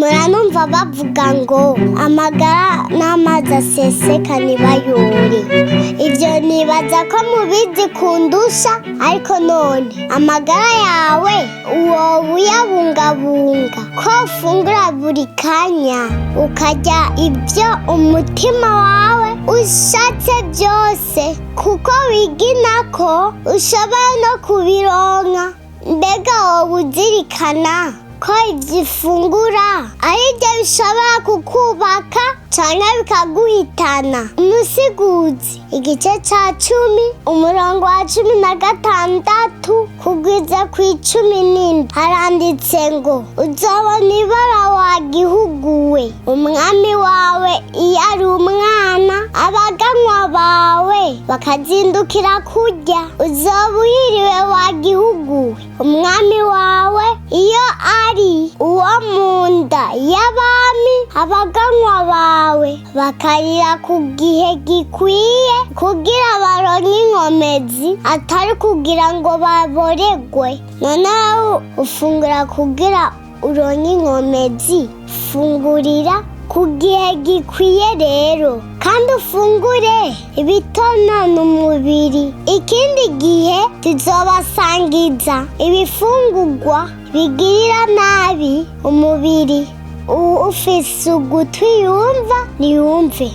Muranumva bavuga ngo amagara n'amazi aseseka ntibayore. Ibyo nibaza ko mubizi kundusha, ariko none amagara yawe woba uyabungabunga ko ufungura buri kanya, ukarya ibyo umutima wawe ushatse byose, kuko wigina ko ushobora no kubironka. Mbega woba uzirikana ko ibyo ufungura ari byo bishobora kukubaka canke bikaguhitana? Umusiguzi igice ca 10, umurongo wa 16 kugwiza ku 17, haranditse ngo: "Uzobona ibara wa gihugu we, umwami wawe iyo ari umwana, abaganwa bawe bakazindukira kurya. Uzoba uhiriwe wa gihugu we, umwami wawe iyo ari uwo mu nda y'abami, abaganwa bawe bakarira ku gihe gikwiye kugira baronke inkomezi, atari kugira ngo baboregwe." Noneho ufungura kugira uronke inkomezi, fungurira ku gihe gikwiye rero, kandi ufungure ibitonona umubiri. Ikindi gihe tuzobasangiza ibifungurwa bigirira nabi umubiri. Ufise ugutwi yumva niyumve.